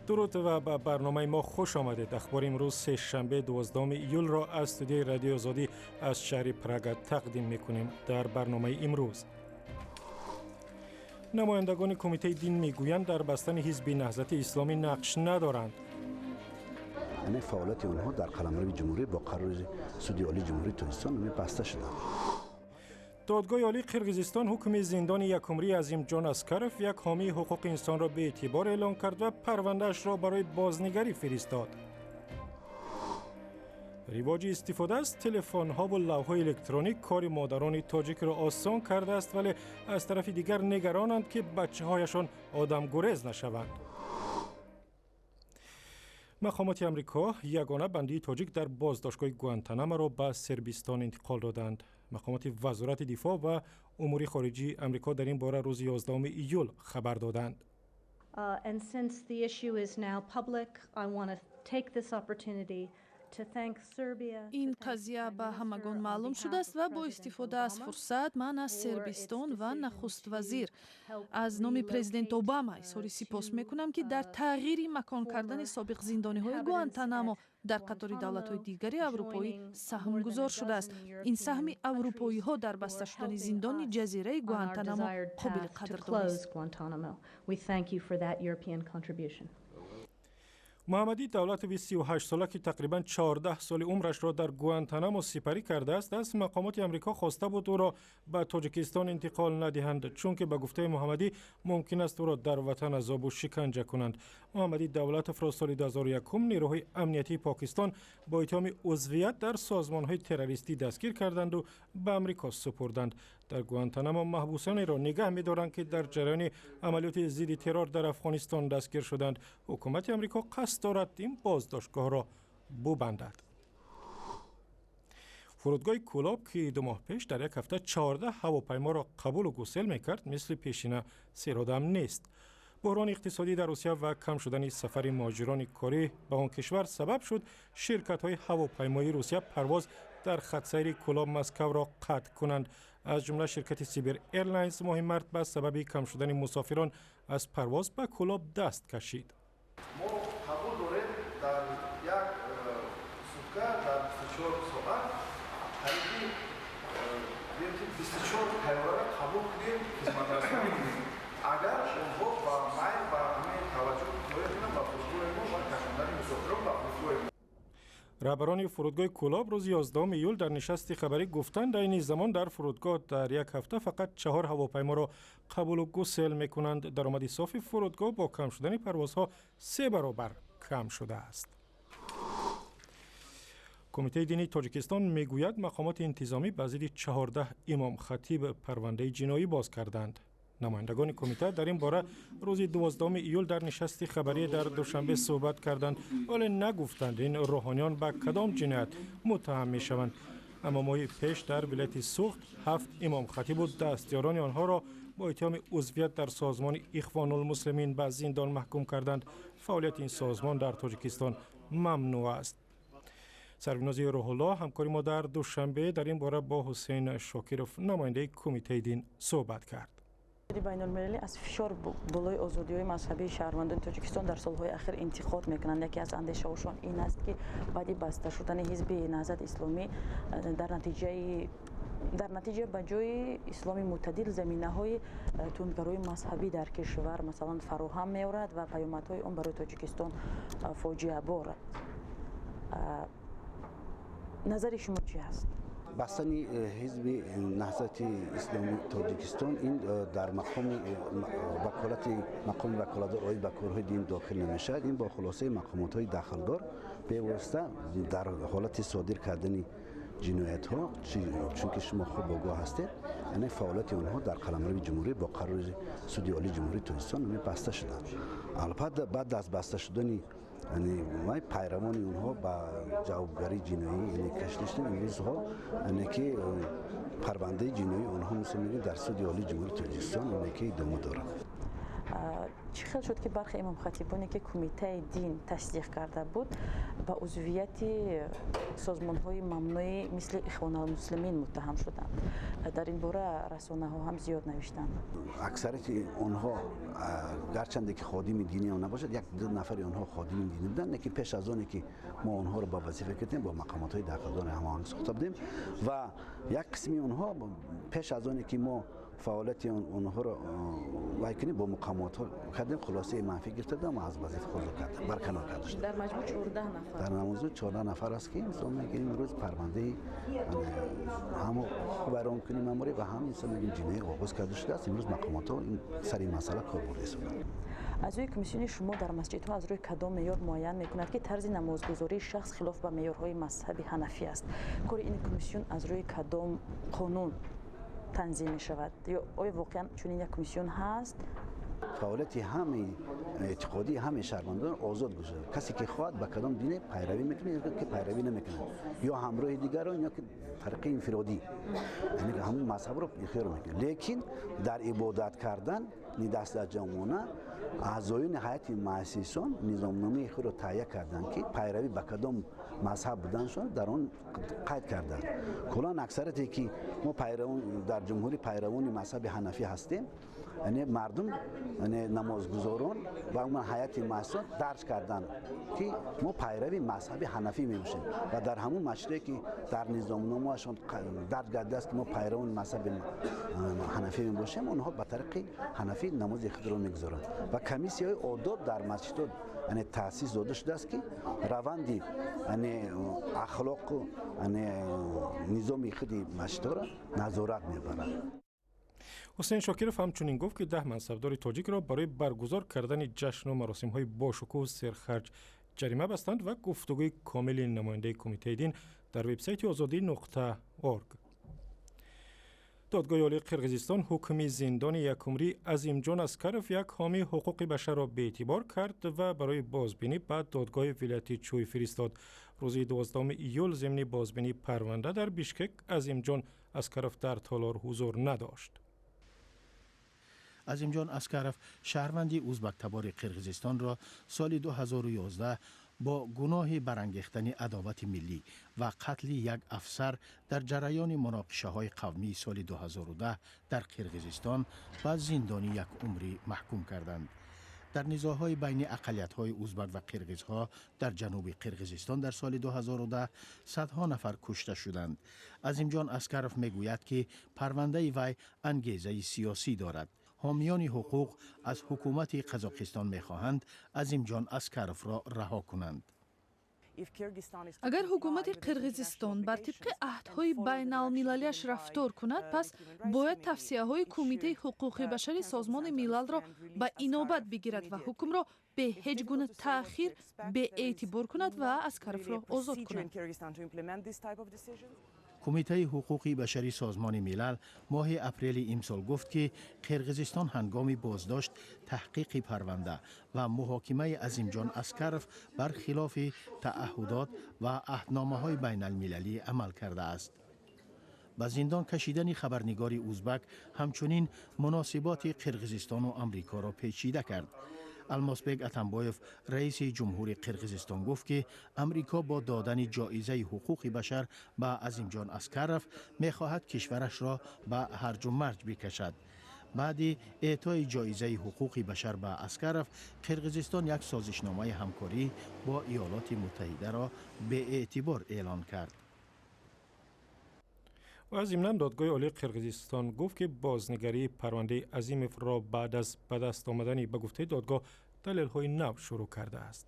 Дуруд ва ба барномаи мо хуш омадед. Ахбори имрӯз, сешанбе, 12 июлро аз студияи Радиои Озодӣ аз шаҳри Прага тақдим мекунем. Дар барномаи имрӯз: намояндагони Кумитаи дин мегӯянд, дар бастани Ҳизби Наҳзати Исломӣ нақш надоранд. Яъне фаъолияти онҳо дар қаламрави ҷумҳурӣ бо қарори Суди Олии Ҷумҳурии Тоҷикистон баста шуданд. Додгоҳи Олии Қирғизистон ҳукми зиндони якумрии Азимҷон Аскаров, як ҳомии ҳуқуқи инсонро, беэътибор эълон кард ва парвандаашро барои бознигарӣ фиристод. Ривоҷи истифода аз телефонҳову лавҳҳои электронӣ кори модарони тоҷикро осон кардааст, вале аз тарафи дигар нигаронанд, ки бачаҳояшон одамгурез нашаванд. Мақомоти Амрико ягона бандии тоҷик дар боздоштгоҳи Гуантанаморо ба Сербистон интиқол доданд. Мақомоти Вазорати дифоъ ва умури хориҷии Амрико дар ин бора рӯзи 11 июл хабар доданд. And since the issue is now public, I want to take this opportunity. Ин қазия ба ҳамагон маълум шудааст ва бо истифода аз фурсат ман аз Сербистон ва нахуствазир аз номи президент Обама изҳори сипос мекунам, ки дар тағйири макон кардани собиқ зиндониҳои Гуантанамо дар қатори давлатҳои дигари аврупоӣ саҳмгузор шудааст. Ин саҳми аврупоиҳо дар баста шудани зиндони ҷазираи Гуантанамо қобили қадрдонист. Муҳаммадӣ Давлатови 38-сола, ки тақрибан 14 соли умрашро дар Гуантанамо сипарӣ кардааст, аз мақомоти Амрико хоста буд, ӯро ба Тоҷикистон интиқол надиҳанд, чунки, ба гуфтаи Муҳаммадӣ, мумкин аст ӯро дар ватан азобу шиканҷа кунанд. Муҳаммадӣ Давлатовро соли 2001 нерӯҳои амниятии Покистон бо иттиҳоми узвият дар созмонҳои террористӣ дастгир карданду ба Амрико супурданд. Дар Гуантанамо маҳбусонеро нигаҳ медоранд, ки дар ҷараёни амалиёти зидди террор дар Афғонистон дастгир шуданд. Ҳукумати Амрико қасд дорад ин боздоштгоҳро бубандад. Фурудгоҳи Кӯлоб, ки 2 моҳ пеш дар як ҳафта 14 ҳавопайморо қабулу гусел мекард, мисли пешина серодам нест. Буҳрони иқтисодӣ дар Русия ва кам шудани сафари муҳоҷирони корӣ ба он кишвар сабаб шуд, ширкатҳои ҳавопаймоии Русия парвоз дар хатсайри Кӯлоб Москавро қатъ кунанд. Аз ҷумла ширкати Сибир Эрлайнс моҳи март ба сабаби кам шудани мусофирон аз парвоз ба Кӯлоб даст кашид. Мо қабул дорем дар як сутка, дар 24 соат қариби 24 тайёраро қабул кунем, хизматрасонӣ кунем, агар онҳо ба майл ба ҳамин таваҷҷӯҳ кунанд ба фурудгоҳи мо ва кашондани мусофирон ба фурудгоҳи мо. Раҳбарони фурудгоҳи Кӯлоб рӯзи 11 июл дар нишасти хабарӣ гуфтанд, айни замон дар фурудгоҳ дар як ҳафта фақат чаҳор ҳавопайморо қабулу гусел мекунанд. Даромади софи фурудгоҳ бо кам шудани парвозҳо се баробар кам шудааст. Кумитаи дини Тоҷикистон мегӯяд, мақомоти интизомӣ ба зидди 14 имомхатиб парвандаи ҷиноӣ боз карданд. Намояндагони кумита дар ин бора рӯзи 12 июл дар нишасти хабарӣ дар Душанбе суҳбат карданд, вале нагуфтанд, ин рӯҳониён ба кадом ҷиноят муттаҳам мешаванд. Аммо моҳи пеш дар вилояти Суғд ҳафт имомхатибу дастёрони онҳоро бо иттиҳоми узвият дар созмони Ихвонулмуслимин ба зиндон маҳкум карданд. Фаъолияти ин созмон дар Тоҷикистон мамнӯъ аст. Сарвинози Рӯҳулло, ҳамкори мо дар Душанбе, дар ин бора бо Ҳусейн Шокиров, намояндаи Кумитаи дин, суҳбат кард. Байнулмилалӣ аз фишор болои озодиҳои мазҳабии шаҳрвандони Тоҷикистон дар солҳои ахир интиқод мекунанд. Яке аз андешаҳошон ин аст, ки баъди баста шудани Ҳизби Наҳзати Исломӣ дар натиҷа ба ҷои исломи мӯътадил заминаҳои тундгарои мазҳабӣ дар кишвар, масалан, фароҳам меорад ва паёмадҳои он барои Тоҷикистон фоҷиабор аст. Назари шумо чӣ ҳаст? Бастани Ҳизби Наҳзати Исломии Тоҷикистон ин дар мақоми ваколати мақоми ваколатдор оид ба корҳои дин дохил намешавад. Ин бо хулосаи мақомотҳои дахлдор бевосита дар ҳолати содир кардани ҷиноятҳо, чунки шумо хуб огоҳ ҳастед, яъне фаъолияти онҳо дар қаламрави ҷумҳурӣ бо қарори Суди Олии Ҷумҳурии Тоҷикистон баста шуданд. Албатта, баъд аз баста шудани пайравони онҳо ба ҷавобгарии ҷиноӣ кашида шуданд. Имрӯзҳо яъне ки парвандаи ҷиноии онҳо, мисол мегӯем, дар Суди Олии Ҷумҳурии Тоҷикистон яъне ки идома дорад. Чӣ хел шуд, ки бархе имомхатибоне, ки Кумитаи дин тасдиқ карда буд, ба узвияти созмонҳои мамнӯӣ мисли Ихвоналмуслимин муттаҳам шуданд? Дар ин бора расонаҳо ҳам зиёд навиштанд. Аксарияти онҳо, гарчанде ки ходими динӣ набошад, як ду нафари онҳо ходими динӣ буданд, лекин пеш аз оне ки мо онҳоро ба вазифа кардем, бо мақомотҳои дахлдор ҳамоҳанг сохта будем ва як қисми онҳо пеш аз оне ки мо фаъолияти онҳоро вай кунем, бо мақомотҳо кардем, хулосаи манфӣ гирифта будам ва аз вазифа худро барканор карда шудам. Дар маҷмӯъ 14 нафар. Дар маҷмӯъ 14 нафар аст, ки мисол мегирем, имрӯз парвандаи ҳам вайронкунии маъмурӣ ва ҳам, мисол мегирем, ҷиноӣ оғоз карда шудааст. Имрӯз мақомотҳо сари ин масъала кор бурда истоданд. Аъзои комиссиони шумо дар масҷидҳо аз рӯи кадом меъёр муайян мекунад, ки тарзи намозгузории шахс хилоф ба меъёрҳои мазҳаби ҳанафӣ аст? Кори ин комиссион аз рӯи кадом қонун танзим мешавад ё оё воқеан чунин як комиссион ҳаст? Фаъолияти ҳамаи эътиқодии ҳамаи шаҳрвандон озод гузошта, касе ки хоҳад, ба кадом дине пайравӣ мекунад ё ки пайравӣ намекунад, ё ҳамроҳи дигарон, ё ки тариқи инфиродӣ, яъне ҳамон мазҳабро ихтиёр мекунад. Лекин дар ибодат кардан дастаҷамъона аъзоёни ҳайати муассисон низомномаи худро таҳия карданд, ки пайравӣ ба кадом мазҳаб буданшон дар он қайд карданд. Куллан аксарияте ки мо пайравон дар ҷумҳурӣ пайравони мазҳаби ҳанафӣ ҳастем, яъне мардум, яъне намозгузорон ва умуман ҳайати муассисон дарҷ карданд, ки мо пайрави мазҳаби ҳанафӣ мебошем ва дар ҳамон масҷиде ки дар низомномаашон дарҷ гардидааст, ки мо пайравони мазҳаби ҳанафӣ мебошем, онҳо ба тариқи ҳанафӣ намози худро мегузоранд ва комиссияҳои одоб дар масҷидҳо, яъне, таъсис дода шудааст, ки раванди, яъне, ахлоқу, яъне, низоми худи масҷидҳоро назорат мебарад. Ҳусейн Шокиров ҳамчунин гуфт, ки 10 мансабдори тоҷикро барои баргузор кардани ҷашну маросимҳои бошукӯҳу серхарҷ ҷарима бастанд ва гуфтугӯи комили намояндаи Кумитаи дин дар вебсайти озодӣ.org. Додгоҳи олии Қирғизистон ҳукми зиндони якумрии Азимҷон Аскаров, як ҳомии ҳуқуқи башарро беэътибор кард ва барои бозбинӣ ба додгоҳи вилояти Чӯй фиристод. Рӯзи 12 июл зимни бозбинии парванда дар Бишкек Азимҷон Аскаров дар толор ҳузур надошт. Азимҷон Аскаров, шаҳрванди узбактабори Қирғизистонро соли 2011 бо гуноҳи барангехтани адовати миллӣ ва қатли як афсар дар ҷараёни муноқишаҳои қавмии соли 2010 дар Қирғизистон ба зиндони якумрӣ маҳкум карданд. Дар низоъҳои байни ақаллиятҳои узбак ва қирғизҳо дар ҷануби Қирғизистон дар соли 2010 садҳо нафар кушта шуданд. Азимҷон Аскаров мегӯяд, ки парвандаи вай ангезаи сиёсӣ дорад. Ҳомиёни ҳуқуқ аз ҳукумати Қазоқистон мехоҳанд, Азимҷон Аскаровро раҳо кунанд. Агар ҳукумати Қирғизистон бар тибқи аҳдҳои байналмилалиаш рафтор кунад, пас бояд тавсияҳои Кумитаи ҳуқуқи башари Созмони Милалро ба инобат бигирад ва ҳукмро бе ҳеҷ гуна таъхир беэътибор кунад ва Аскаровро озод кунад. Кумитаи ҳуқуқи башари Созмони Милал моҳи апрели имсол гуфт, ки Қирғизистон ҳангоми боздошт, таҳқиқи парванда ва муҳокимаи Азимҷон Аскаров бар хилофи тааҳҳудот ва аҳдномаҳои байналмилалӣ амал кардааст. Ба зиндон кашидани хабарнигори узбак ҳамчунин муносиботи Қирғизистону Амрикоро печида кард. Алмосбек Атамбоев, раиси ҷумҳури Қирғизистон, гуфт, ки Амрико бо додани ҷоизаи ҳуқуқи башар ба Азимҷон Аскаров мехоҳад кишварашро ба ҳарҷу марҷ бикашад. Баъди эътои ҷоизаи ҳуқуқи башар ба Аскаров, Қирғизистон як созишномаи ҳамкорӣ бо Иёлоти Муттаҳидаро беэътибор эълон кард. Ва зимнан Додгоҳи олии Қирғизистон гуфт, ки бознигарии парвандаи Азимовро баъд аз ба даст омадани, ба гуфтаи додгоҳ, далелҳои нав шурӯъ кардааст.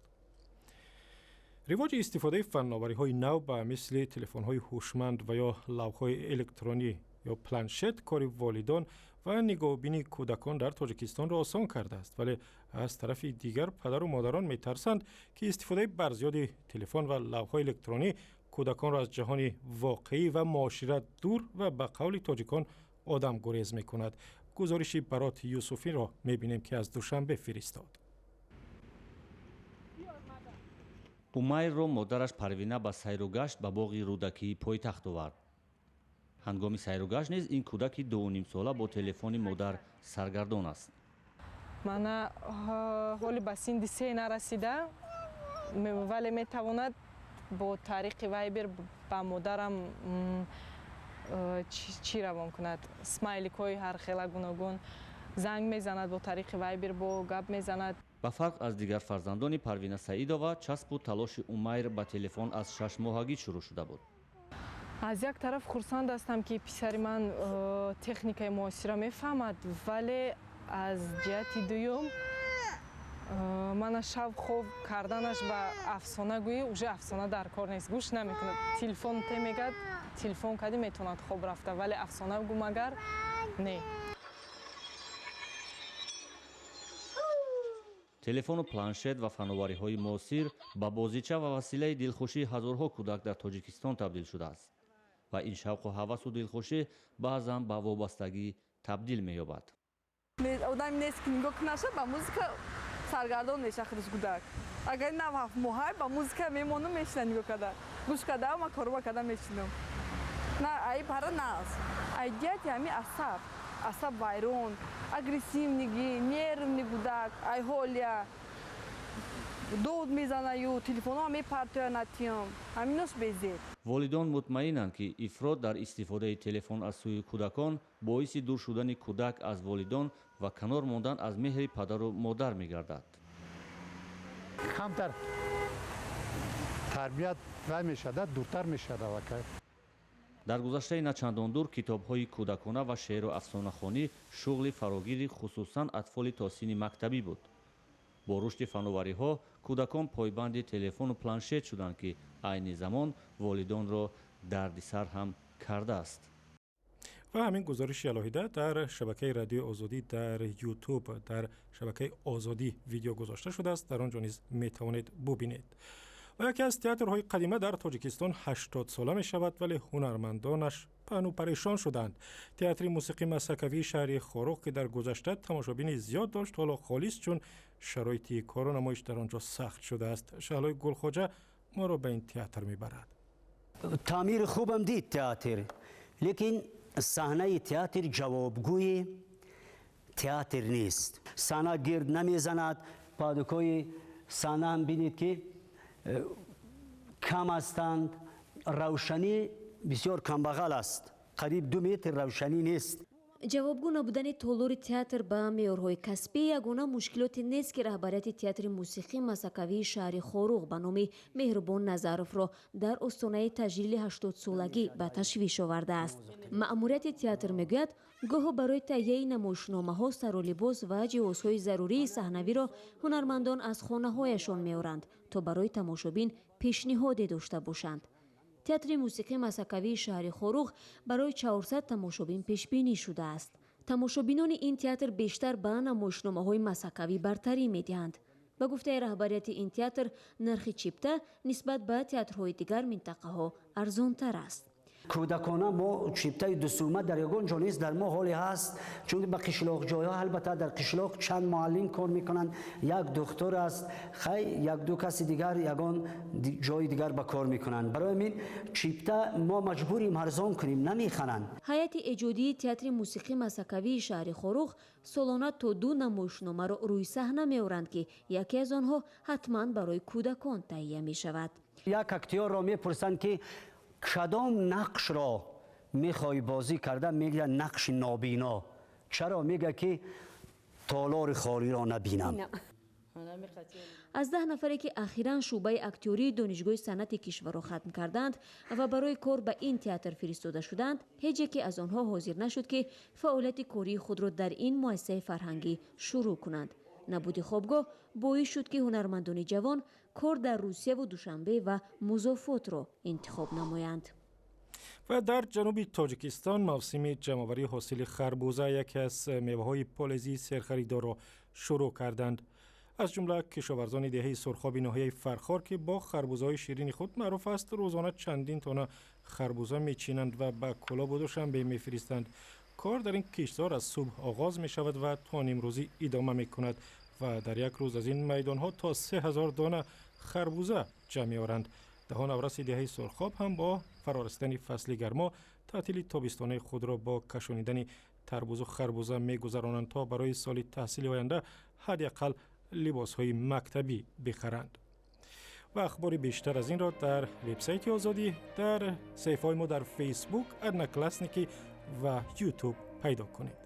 Ривоҷи истифодаи фанновариҳои нав ба мисли телефонҳои ҳушманд ва ё лавҳҳои электронӣ ё планшет кори волидон ва нигоҳубини кӯдакон дар Тоҷикистонро осон кардааст, вале аз тарафи дигар падару модарон метарсанд, ки истифодаи барзиёди телефон ва лавҳҳои электронӣ кӯдаконро аз ҷаҳони воқеӣ ва муошират дур ва ба қавли тоҷикон одамгурез мекунад. Гузориши Барот Юсуфиро мебинем, ки аз Душанбе фиристод. Умайрро модараш Парвина ба сайру гашт ба боғи Рӯдакии пойтахт овард. Ҳангоми сайру гашт низ ин кӯдаки 2,5-сола бо телефони модар саргардон аст. Мана ҳоли ба синни 3 нарасида, вале метавонад бо тариқи Вайбер ба модарам чӣ равон кунад, смайликҳои ҳархела гуногун, занг мезанад бо тариқи Вайбер, бо гап мезанад. Ба фарқ аз дигар фарзандони Парвина Саидова, часпу талоши Умайр ба телефон аз 6 моҳагӣ шурӯъ шуда буд. Аз як тараф хурсанд ҳастам, ки писари ман техникаи муосира мефаҳмад, вале аз ҷиҳати дуюм мана шаб хоб карданаш ба афсонагӯӣ, уже афсона дар кор нест, гӯш намекунад. Телефон те мегад, телефон кардӣ, метавонад хоб рафта, вале афсона гӯ магар не. Телефону планшет ва фановариҳои муосир ба бозича ва василаи дилхушии ҳазорҳо кӯдак дар Тоҷикистон табдил шудааст ва ин шавқу ҳавасу дилхушӣ баъзан ба вобастагӣ табдил меёбад. Одами нест ки нигоҳ наша, ба музыка саргардон меша худаш кӯдак. Агар нав 7 моҳай, ба музыка мемонам, мешина, нигоҳ карда, гӯш карда, ма коруба карда мешинам. На ай пара нааст, ай ҷиҳати ҳами асаб вайрон, агрессивный гӣ, нервный кӯдак, ай ҳолия дод мезанаю, телефонҳо мепартоя, натиём, ҳаминош безеб. Волидон мутмаинанд, ки ифрот дар истифодаи телефон аз сӯи кӯдакон боиси дур шудани кӯдак аз волидон ва канор мондан аз меҳри падару модар мегардад. Камтар тарбият вай мешавад, дуртар мешавад аллакай. Дар гузаштаи начандон дур китобҳои кӯдакона ва шеъру афсонахонӣ шуғли фарогири хусусан атфоли то синни мактабӣ буд. Бо рушди фановариҳо кӯдакон пойбанди телефону планшет шуданд, ки айни замон волидонро дардисар ҳам кардааст. Ва ҳамин гузориши алоҳида дар шабакаи Радиои Озодӣ дар Ютуб, дар шабакаи Озодӣ видео гузошта шудааст. Дар он ҷо низ метавонед бубинед. Ва яке аз театрҳои қадима дар Тоҷикистон 80 сола мешавад, вале ҳунармандонаш паҳну парешон шуданд. Театри мусиқӣ масакавии шаҳри Хоруғ, ки дар гузашта тамошобини зиёд дошт, ҳоло холист, чун шароити кору намоиш дар он ҷо сахт шудааст. Шаҳлои Гулхоҷа моро ба ин театр мебарад. Таъмири хубам дид театр, лекин саҳнаи театр ҷавобгӯи театр нест. Саҳна гирд намезанад, падукои саҳна ҳам бинед, ки кам ҳастанд, равшанӣ бисёр камбағал аст, қариб 2 метр равшанӣ нест. Ҷавобгӯ набудани толори театр ба меъёрҳои касбӣ ягона мушкилоте нест, ки раҳбарияти театри мусиқӣ масакавии шаҳри Хоруғ ба номи Меҳрубон Назаровро дар остонаи таҷлили 80-солагӣ ба ташвиш овардааст. Маъмурияти театр мегӯяд, гоҳо барои таҳияи намоишномаҳо сару либос ва ҷиҳозҳои зарурии саҳнавиро ҳунармандон аз хонаҳояшон меоранд, то барои тамошобин пешниҳоде дошта бошанд. Театри мусиқӣ масакавии шаҳри Хоруғ барои 400 тамошобин пешбинӣ шудааст. Тамошобинони ин театр бештар ба намоишномаҳои масакавӣ бартарӣ медиҳанд. Ба гуфтаи раҳбарияти ин театр, нархи чипта нисбат ба театрҳои дигар минтақаҳо арзонтар аст. Кӯдакона мо чиптаи 2 сӯма дар ягон ҷо нест, дар мо ҳоле ҳаст, чунки ба қишлоқҷойҳо, албатта, дар қишлоқ чанд муаллим кор мекунанд, як духтур аст, хай, як-ду каси дигар ягон ҷои дигар ба кор мекунанд. Барои ҳамин чипта мо маҷбурим арзон кунем, намехаранд. Ҳайати эҷодии театри мусиқӣ масакавии шаҳри Хоруғ солона то ду намоишномаро рӯи саҳна меоранд, ки яке аз онҳо ҳатман барои кӯдакон таҳия мешавад. Як актёрро мепурсанд, ки кадом нақшро мехоҳӣ бозӣ карда? Мегӯяд: нақши нобино. Чаро? Мегӯяд, ки толори холиро набинам. Аз 10 нафаре, ки ахиран шӯъбаи актёрии Донишгоҳи санъати кишварро хатм карданд ва барои кор ба ин театр фиристода шуданд, ҳеҷ яке аз онҳо ҳозир нашуд, ки фаъолияти кории худро дар ин муассисаи фарҳангӣ шурӯъ кунанд. Набуди хобгоҳ боис шуд, ки ҳунармандони ҷавон кор дар Русияву Душанбе ва музофотро интихоб намоянд. Ва дар ҷануби Тоҷикистон мавсими ҷамъоварии ҳосили харбуза, яке аз меваҳои полезии серхаридорро шурӯъ карданд. Аз ҷумла кишоварзони деҳаи Сурхоби ноҳияи Фархор, ки бо харбузаҳои ширини худ маъруф аст, рӯзона чандин тона харбуза мечинанд ва ба Кӯлобу Душанбе мефиристанд. Кор дар ин киштзор аз субҳ оғоз мешавад ва то нимрӯзӣ идома мекунад ва дар як рӯз аз ин майдонҳо то 3000 дона харбуза ҷамъ меоранд. Даҳо навраси деҳаи Сурхоб ҳам бо фарорасидани фасли гармо таътили тобистонаи худро бо кашонидани Тарбузу харбуза мегузаронанд, то барои соли таҳсили оянда ҳадди ақал либосҳои мактабӣ бихаранд. Ва ахбори бештар аз инро дар вебсайти Озодӣ, дар саҳифаҳои мо дар Фейсбук, Одноклассники ва Ютуб пайдо кунед.